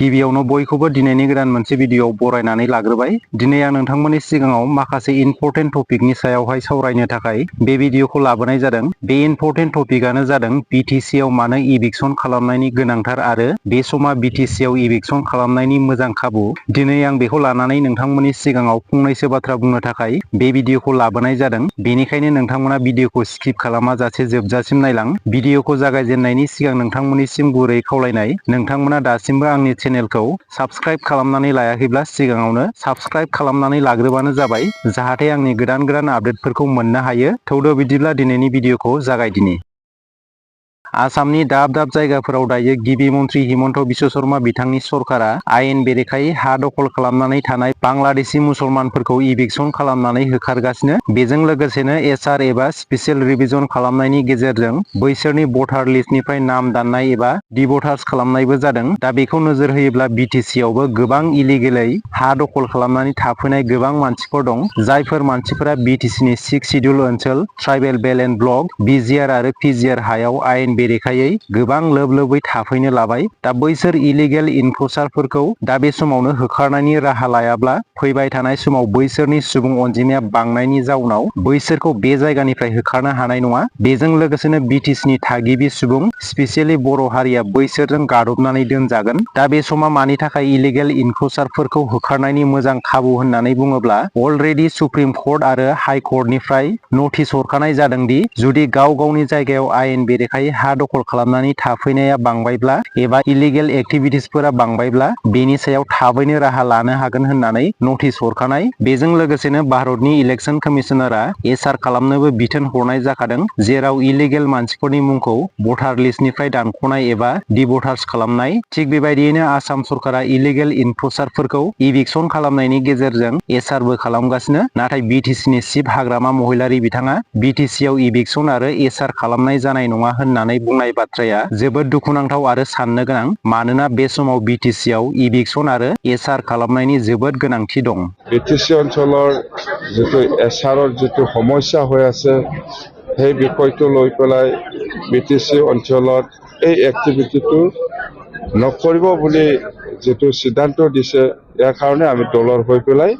गिबियावनो बयखौबो दिनैनि गोदान मोनसे भिडियोआव बरायनानै लाग्रोबाय। दिनै आं नोंथांमोननि सिगाङाव माखासे इम्परटेन्ट टपिकनि सायावहाय सावरायनो थाखाय बे भिडियोखौ लाबोनाय जादों। बे इम्परटेन्ट टपिकआनो जादों BTC आव मानो इभिक्सन खालामनायनि गोनांथार आरो बे समा BTC आव इभिक्सन खालामनायनि मोजां खाबु। दिनै आं बेखौ लानानै नोंथांमोननि सिगाङाव फंनैसो बाथ्रा बुंनो थाखाय बे भिडियोखौ लाबोनाय जादों। बेनिखायनो नोंथांमोना भिडियोखौ स्किप खालामाजासे जोबजासिम नायलां। भिडियोखौ जागायजेननायनि सिगां नोंथांमोननिसिम गुरै खावलायनाय, नोंथांमोना दासिमबो आंनि चेनेलखौ साबस्क्राइब खालामनानै लायाखैब्ला सिगाङावनो साबस्क्राइब खालामनानै लाग्रोबानो जाबाय, जाहाथे आंनि गोदान आपडेटफोरखौ मोननो हायो। थौदो बिदिब्ला दिनैनि भिडियोखौ जागायदिनि। आसामनि दाब दाब जायगाफोराव दायो गिबि मन्थ्रि हिमन्त बिश्व शर्मा बिथांनि सरकारा आयेन बेरेखायै हा दखल खालामनानै थानाय बांलादेशी मुसलमानफोरखौ इभिक्सन खालामनानै होखारगासिनो। बेजों लोगोसेनो एसआर एबा स्पेसियेल रिभिजन खालामनायनि गेजेरजों बैसोरनि भटार लिस्टनिफ्राय नाम दाननाय एबा डिभटार्स खालामनायबो जादों। दा बेखौ नोजोर होयोब्ला BTC आवबो गोबां इलिगेलै हा दखल खालामनानै थाफैनाय गोबां मानसिफोर दं। जायफोर मानसिफोरा BTC नि 6 सिडिउल ओनसोल, tribal belt and block, BGR आरो PGR हायाव आयेन बेरेखायै गोबां लोबै थाफैनो लाबाय। दा बैसोर इलिगेल इनक्ल'सारफोरखौ दा बे समावनो होखारनायनि राहा लायाब्ला फैबाय थानाय समाव बैसोरनि सुबुं अनजिमाया बांनायनि जाउनाव बैसोरखौ बे जायगानिफ्राय होखारनो हानाय नङा। बेजों लोगोसेनो BTC नि थागिबि सुबुं, स्पेसियेलि बर' हारिया बैसोरजों गादबनानै दोनजागोन। दा बे समा मानि थाखाय इलिगेल इनक्ल'सारफोरखौ होखारनायनि मोजां खाबु होननानै बुङोब्ला, अलरेडि सुप्रिम कर्ट आरो हाइ कर्टनिफ्राय नटिस हरखानाय जादों दि जुदि गाव गावनि जायगायाव आयेन बेरेखायै हा दखल खालामनानै थाफैनाया बांबायब्ला एबा इलिगेल एक्टिभिटिसफोरा बांबायब्ला बेनि सायाव थाबैनो राहा लानो हागोन होननानै नटिस हरखानाय। बेजों लोगोसेनो भारतनि इलेक्सन कमिशनारआ एसआर खालामनोबो बिथोन हरनाय जाखादों, जेराव इलिगेल मानसिफोरनि मुंखौ भटार लिस्टनिफ्राय दानख'नाय एबा डिभटार्स खालामनाय। थिग बेबायदियैनो आसाम सरकारा इलिगेल इनक्ल'सारफोरखौ इभिक्सन खालामनायनि गेजेरजों एसआरबो खालामगासिनो। नाथाय BTC नि चिफ हाग्रामा महिलारि बिथाङा BTC आव इभिक्सन आरो एसआर खालामनाय जानाय नङा होननानै बुंनाय बाथ्राया जोबोद दुखुनांथाव आरो साननो गोनां। मानोना बे समाव BTC आव इभिक्सन आरो एसआर खालामनायनि जोबोद गोनांथि दं। BTC অঞ্চলৰ যিটো এছআৰৰ যিটো সমস্যা হৈ আছে, সেই বিষয়টো লৈ পেলাই BTC অঞ্চলত এই এক্টিভিটিটো নকৰিব বুলি যিটো সিদ্ধান্ত দিছে, ইয়াৰ কাৰণে আমি দলৰ হৈ পেলাই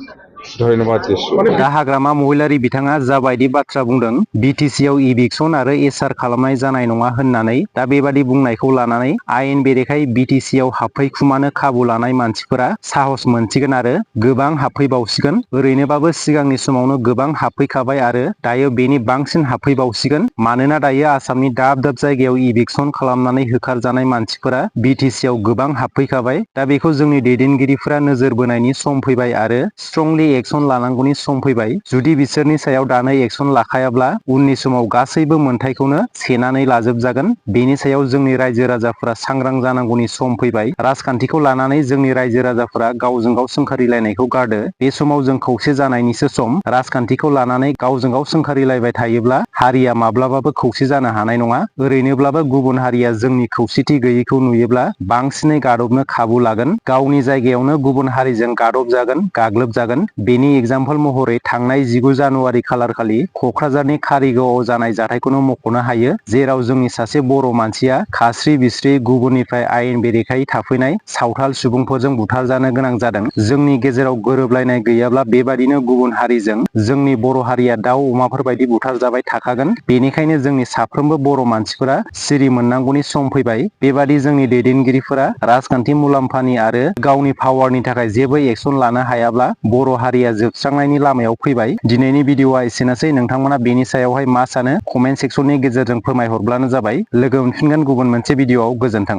ধন্যবাদ দিছোঁ। दा हाग्रामा महिलारि बिथाङा जाबायदि बाथ्रा बुंदों, BTC आव इभिक्सन आरो एसआर खालामनाय जानाय नङा होननानै, दा बेबादि बुंनायखौ लानानै आयेन बेरेखायै BTC आव हाबफैखुमानो खाबु लानाय मानसिफोरा साहस मोनसिगोन आरो गोबां हाबफैबावसिगोन। ओरैनोबाबो सिगांनि समावनो गोबां हाबफैखाबाय आरो दायो बेनि बांसिन हाबफैबावसिगोन। मानोना दायो आसामनि दाब दाब जायगायाव इभिक्सन खालामनानै होखारजानाय मानसिफोरा BTC आव गोबां हाबफैखाबाय। दा बेखौ जोंनि दैदेनगिरिफोरा नोजोर बोनायनि सम फैबाय आरो स्ट्रंलि एक्सन लानांगौनि सम फैबाय। जुदि बिसोरनि सायाव दानो एक्सन लाखायाब्ला उननि समाव गासैबो मोनथायखौनो सेनानै लाजोबजागोन। बेनि सायाव जोंनि रायजो राजाफोरा सांग्रां जानांगौनि सम फैबाय। राजखान्थिखौ लानानै जोंनि रायजो राजाफोरा गावजों गाव सोंखारिलायनायखौ गारदो। बे समाव जों खौसे जानायनिसो सम। राजखान्थिखौ लानानै गावजों गाव सोंखारिलायबाय थायोब्ला हारिया माब्लाबाबो खौसे जानो हानाय नङा। ओरैनोब्लाबो गुबुन हारिया जोंनि खौसेथि गैयैखौ नुयोब्ला बांसिनै गादबनो खाबु लागोन। गावनि जायगायावनो गुबुन हारिजों गादबजागोन, गाग्लोबजागोन। बेनि एग्जाम्पल महरै थांनाय 19 जानुवारि खालारखालि क'क्राझारनि कारिगावआव जानाय जाथायखौनो मख'नो हायो, जेराव जोंनि सासे बर' मानसिया खास्रि बिस्रि गुबुननिफ्राय आयेन बेरेखायै थाफैनाय सावथाल सुबुंफोरजों बुथारजानो गोनां जादों। जोंनि गेजेराव गोरोबलायनाय गैयाब्ला बेबादिनो गुबुन हारिजों जोंनि बर' हारिया दाउ अमाफोर बायदि बुथारजाबाय थाखागोन। बेनिखायनो जोंनि साफ्रोमबो बर' मानसिफोरा सिरि मोननांगौनि सम फैबाय। बेबादि जोंनि दैदेनगिरिफोरा राजखान्थि मुलाम्फानि आरो गावनि पावारनि थाखाय जेबो एक्सन लानो हायाब्ला बर' हारिया जोबस्रांनायनि लामायाव फैबाय। दिनैनि भिडिअआ एसेनोसै। नोंथांमोना बेनि सायावहाय मा सानो कमेन्ट सेक्सननि गेजेरजों फोरमायहरब्लानो जाबाय। लोगो मोनफिनगोन गुबुन मोनसे भिडिअआव। गोजोन्थों।